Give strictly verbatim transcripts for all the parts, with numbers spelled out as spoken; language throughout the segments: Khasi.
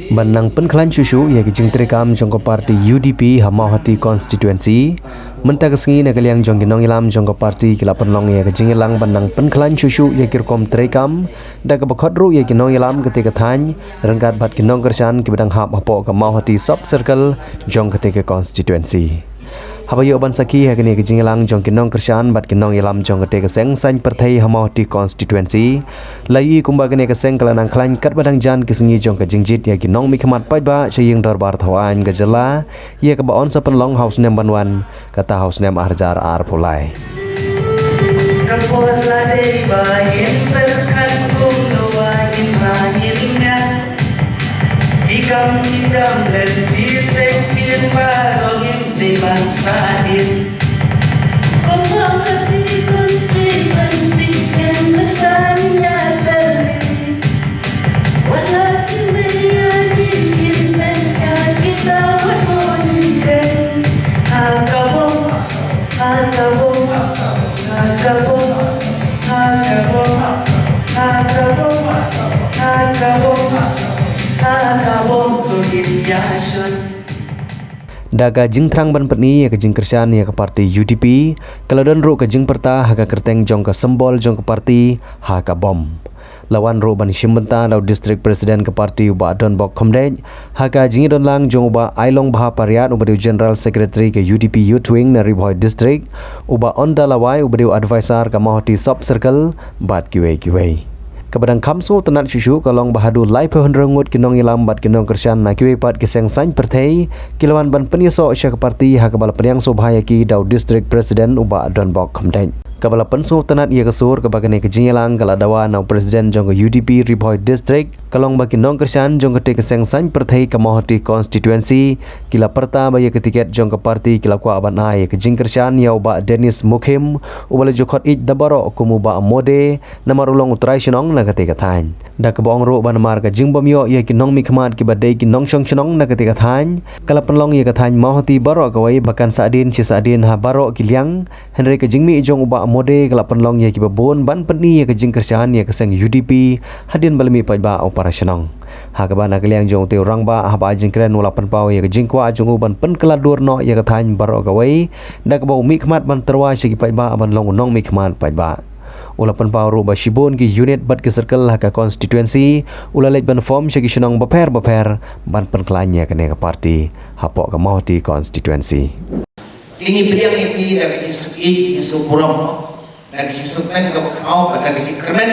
Ban nang pynkhlaiñ shuh shuh ïa ka jingtreikam jong ka parti U D P ha Mawhati constituency, mynta ka sngi na ka liang jong ki nongïalam jong ka parti ki la pynlong ïa ka jingïalang ban nang pynkhlaiñ shuh shuh ïa ki rukom treikam da kaba khot ruh ïa ki nongïalam katei ka thaiñ ryngkat bad ki nongkyrshan kiba dang hap hapoh ka Mawhati sub circle jong katei ka constituency. Haba ïoh ban sakhi ha kane ka jingïalang jong ki nongkyrshan bad ki nongïalam jong katei ka seng saiñ pyrthei ha Mawhati constituency, la ïohi kumba kane ka seng ka la nang khlaiñ katba dang jan ki sngi jong ka jingjied ïa ki nongmihkhmat paidbah sha ïing dorbar thaw aiñ ka jylla, ïa kaba yn sa pynlong ha u snem ban wan, kata ha u snem ar hajar arphew lai. Ka por la dei ba ngin pyrkhat kumno ba ngin, ba ngin ïa. Ki kam ki jam lem ki seng kin baroh ngin dei ban sa ïa. Kumba ka ti constituency kan mynta ngin ïa tyrli. Wat la ki mei ïa ki kin pynïaid kita wat mo jingkren. Ha ka bom, ha ka bom, ha ka bom, ha ka bom, ha ka bom, ha ka bom, ha ka bom, to ngin ïa shon. Da ka jingthrang ban pyni ïa ka jingkyrshan ïa ka parti U D P, ka la don ruh ka jingpyrta ha ka kyrteng jong ka symbol jong ka parti, ha ka bom. La wan ruh ban shim bynta da u District President ka parti u Bah Donbok Khymdeit, ha ka jingïadon lang jong u Bah Ailongbha Pariat uba dei u General Secretary ka U D P Youth Wing na Ri Bhoi District, u Bah Onda Lawai uba dei u Advisor ka Mawhati Sub Circle, bad kiwei kiwei. Kaba dang kham sngewtynnat shuh shuh ka long ba haduh laiphew hynriew ngut ki nongïalam bad ki nongkyrshan na kiwei pat ki seng saiñ pyrthei, ki la wan ban pynïasoh sha ka parti ha kaba la pynïasoh bha ïa ki da u District President u Bah Donbok Khymdeit. Kaba la pynsngewtynnat ïa ka sur kaba kane ka jingïalang ka la dawa na u President jong ka U D P Ri Bhoi District, ka long ba ki nongkyrshan jong katei ka seng saiñ pyrthei ka Mawhati constituency, ki la pyrta ba ïa ka tiket jong ka parti ki la kwah ban ai ïa ka jingkyrshan ïa u Bah Dennis Mukhim, uba la ju khot ïeit da baroh kum u Bah Mode, namar u long u trai shnong na katei ka thaiñ. Da kaba ong ruh ba namar ka jingbym ïoh ïa ki nongmihkhmat kiba dei ki nongshong shnong na katei ka thaiñ, ka la pynlong ïa ka thaiñ Mawhati baroh kawei ba kan sahdien shi sahdien ha baroh ki liang, hynrei ka jingmih jong u Bah Mode ka la pynlong ïa kiba bun ban pyni ïa ka jingkyrshan ïa ka seng U D P, hadien ba la mih paidbah u para shnong. Ha kaba na ka liang jong utei u rangbah haba ai jingkren u la pynpaw ïa ka jingkwah jong u ban pynkylla dur noh ïa ka thaiñ baroh kawei, da kaba u mihkhmat ban tyrwa sha ki paidbah ban long u nongmihkhmat paidbah. U la pynpaw ruh ba shibun ki unit bad ki circle ha ka constituency, u la leit ban form sha ki shnong bapher bapher, ban pynkhlaiñ ïa kane ka parti, hapoh ka Mawhati constituency. Ngi pdiang ïa phi da ka jingsngewbha, da ka jingsngewbha kaba khraw, da ka jingkyrmen,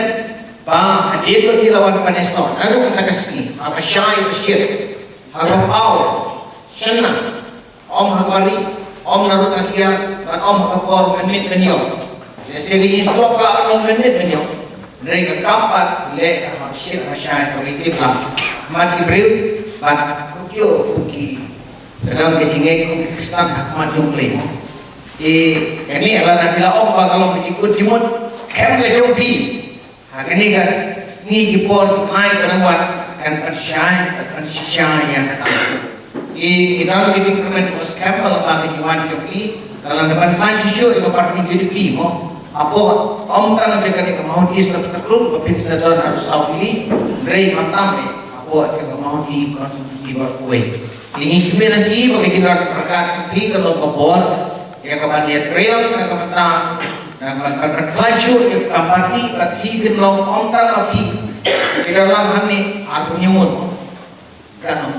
ba hadien ba phi la wan pynïasoh, naduh kata ka sngi, haba shai ba shiet, haba paw, shynna, ym ha ka bari, ym na rud na kiar, bad ym ha ka por mynmiet mynïong. Lehse ka jingsngewbha ka ym mynmiet mynïong. Hynrei ka kam pat leh ha ka shit ha ka shai ha ka tip lam. Khmat ki briew bad kumjuh kum ki, ka don ka jingngeit kum ki Khristan ha khmat jong U Blei. Te kane lada phi la ong ba ka long ka jingkut jingmut, skhem ka jong phi. Ha kane ka sngi ki por ki bnai ba dang wan kan pynshai, kan pynshisha ïa kata. Ki, ki don ki jingkyrmen kiba skhem ba lyngba ka jingwan jong ki, ka la dei ban sa shisha ïa ka parti U D P mo. Hapoh ym tang ïa kane ka Mawhati East Circle ba phin sa don haduh saw tylli, hynrei khamtam eh hapoh ïa ka Mawhati constituency baroh kawei. Te ngi khmih lynti ba ka jingrat ryngkat ka phi ka long ka bor ïa ka ban ïatrei lang na ka bynta, na ka ban pynkylla shuh ïa ka parti, ka phi phin long ym tang ma phi. Phi don lang hangne arphew hynñiew ngut. Ka nang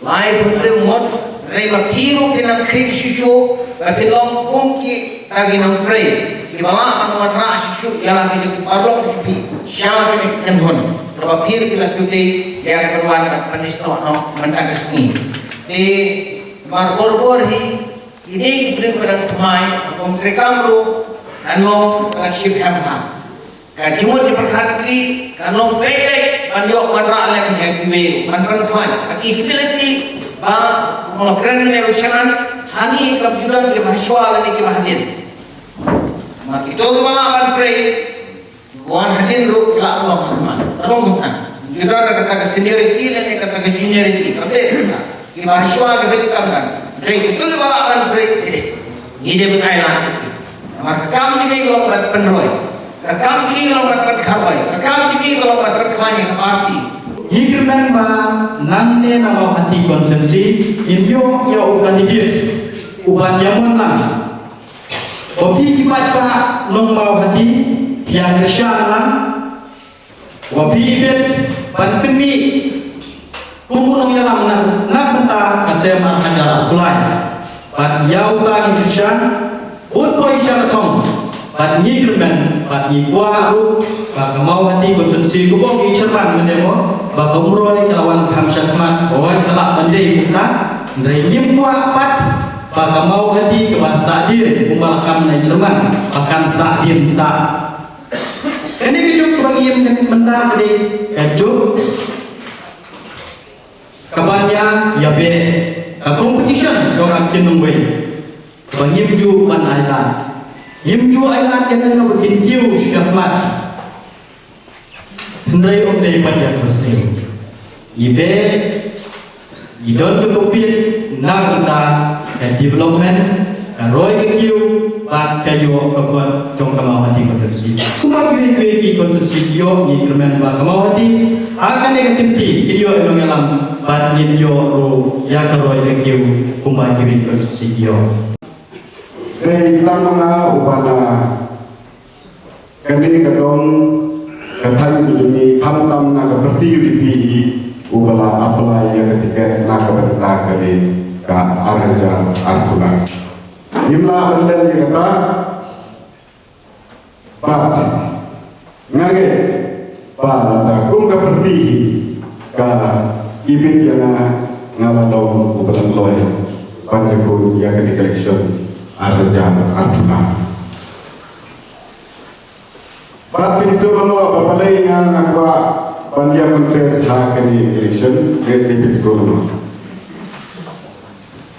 laiphew hynriew ngut, hynrei ma phi ruh phin nang khring shuh shuh ba phin long kum kita ki nongtrei kiba lah ban wanrah shuh shuh ïa la ki jong ki paralok ki jong phi sha kane ka kynhun kaba phi ruh phi la sngewthuh ïa ka ban wan ban pynïasoh noh mynta ka sngi. Te namar bor bor hi kine ki briew ba dang thymmai, ba kum treikam ruh kan long ba dang shiphem ha. Ka jingmut jingpyrkhat ki kan long beit beit ban ïoh wanrah lem ïa kiwei ruh, ban pynkhlaiñ. Ka ki humility ba kum la kren ne u Shanan, ha ngi kam ju don kiba hashwa lane kiba hadien. Ma kito kiba lah ban trei, wan hadien ruh ki lah ban long ha khmat. Ka long kumta. Ju don kata ka seniority lane kata ka juniority. Ka beit kata. Kiba hashwa kiba dei kam kan. Trei kito kiba lah ban trei. Eh, ngi dei ban ai lad. Namar ka kam jong ngi ka long ban pynroi. Ka kam jong ngi ka long ban pynkharoi. Ka kam jong ngi ka long ban pynkhlaiñ ïa ka party. Ngi kyrmen ba nangne na Mawhati constituency ngin ïoh ïa u candidate uban ïaman lang. Ba phi ki paidbah nong Mawhati phi ïa kyrshan lang. Wa phi ibit ban pynmih kum u nongïalam na, na ka bynta ka term ar hajar arphew lai. Bad ïa uta ngin kyrshan, bun poi sha ka thong, bad ngi kyrmen, bad ngi kwah ruh ba ka Mawhati constituency kumba ngi chairman mynne mo, ba ka Umroi ka la wan kham shakhmat, ba wan ka la ban dei kumta. Hynrei ngim kwah pat ba ka Mawhati kaba sahdien kumba la kam na chairman ba kan sahdien sah. Kane ka juk kaba ngi ïeng mynta ka dei ka juk kaban ïa, ïa beh ka competition jong ka kin nongwei. Ba ngim ju ban ailad. Ngim ju ailad ïa kane ba kin kiew shakhmat. Hynrei ym dei pat ïa ka sniew. Ngi beh, ngi don ka compete na ka bynta ka development, ka roi ka kiew bad ka ïoh ka kot jong ka Mawhati constituency. Kumba kiwei kiwei ki constituency ki ïoh, ngi kyrmen ba ka Mawhati ha kane ka kynti kin ïoh ïa nongïalam bad ngin ïoh ruh ïa ka roi ka kiew kumba kiwei ki constituency ki ïoh. Dei tang ma nga uba na kane ka dong ka thaiñ ka jong ngi, khamtam na ka party U D P hi, uba la apply ïa ka tiket na ka bynta kane ka ar hajar arphew lai. Ngim lah ban len ïa kata, bad nga ngeit ba lada kum ka party hi ka ibit ïa nga, nga la long uba la loi ban ïakut ïa kane ka election ar hajar arphew lai. Bad phin sngewbha ba balei nga, nga kwah ban ïa contest ha kane ka election, nga sngewbha phin sngewbha.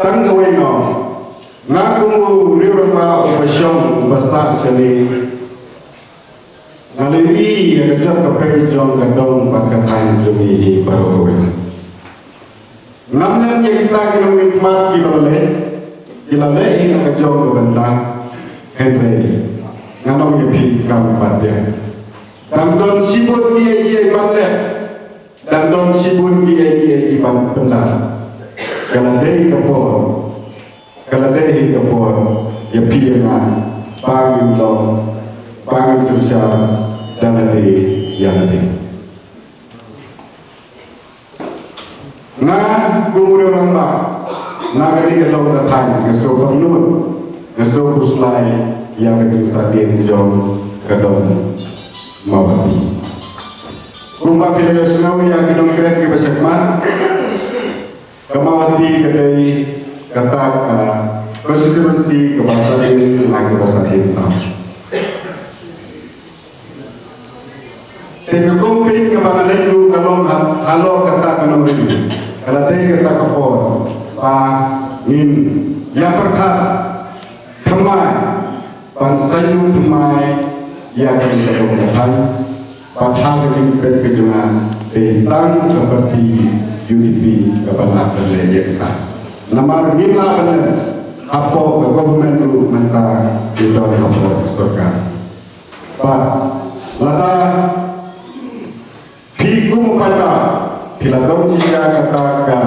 Tang kawei noh, nga kum u riew rangbah uba shong uba sah shane, nga la ïohi ïa ka jot ka pei jong ka dong bad ka thaiñ jong ngi hi baroh kawei. Ngam len ïa kita ki nongmihkhmat kiba la leh, ki la leh hi na ka jong ka bynta. Hynrei ngan ong ïa phi kam pat ïa, dang don shibun kiei kiei ban leh, dang don shibun kiei kiei ki ban pyndap. Ka la dei ka por, ka la dei hi ka por ïa phi ïa nga ba ngin long, ba ngin synshar da lade ïa lade. Nga kum u riew rangbah na kane ka dong ka thaiñ, nga sngewpynlut, nga sngewkhuslai ïa ka jingsahdien jong ka dong Mawhati. Kumba phi la ïohsngew ïa ki nongkren kiba shakhmat, ka Mawhati ka dei kata ka constituency kaba sahdien, na kaba sahdien tam. Te ka campaign kaba nga leit ruh ka long ha, halor kata ka nongrim. Ka la dei kata ka por ba ngin ïa pyrkhat thymmai ban saiñdur thymmai ïa kane ka dong ka thaiñ. Bad ha ka jingpeit ka jong nga, dei tang ka party U D P kaba lah ban leh ïa kata. Namar ngim lah ban leh hapoh ka government ruh mynta, ngi don hapoh ka sorkar. Bad lada phi kum u paidbah phi la don shisha kata ka,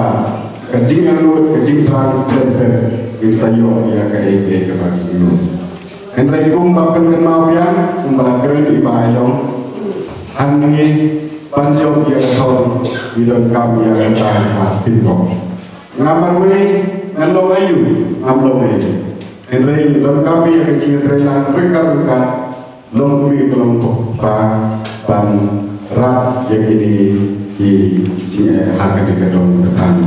ka jingangnud, ka jingthrang khlem pep, ngin sa ïoh ïa kaei kaei kaba ngin nud. Hynrei kumba pynkynmaw biang, kumba la kren i Bah Aïom, hangne ban jop ïa ka thong ngi donkam ïa kata ka pynbok. Nga marwei, ngan long aïu, ngam long ei. Hynrei ngi donkam ïa ka jingïatreilang ryngkat ryngkat, long kmie ka long pok pa ban rat ïa kine ki jingeh ha kane ka dong ka thaiñ.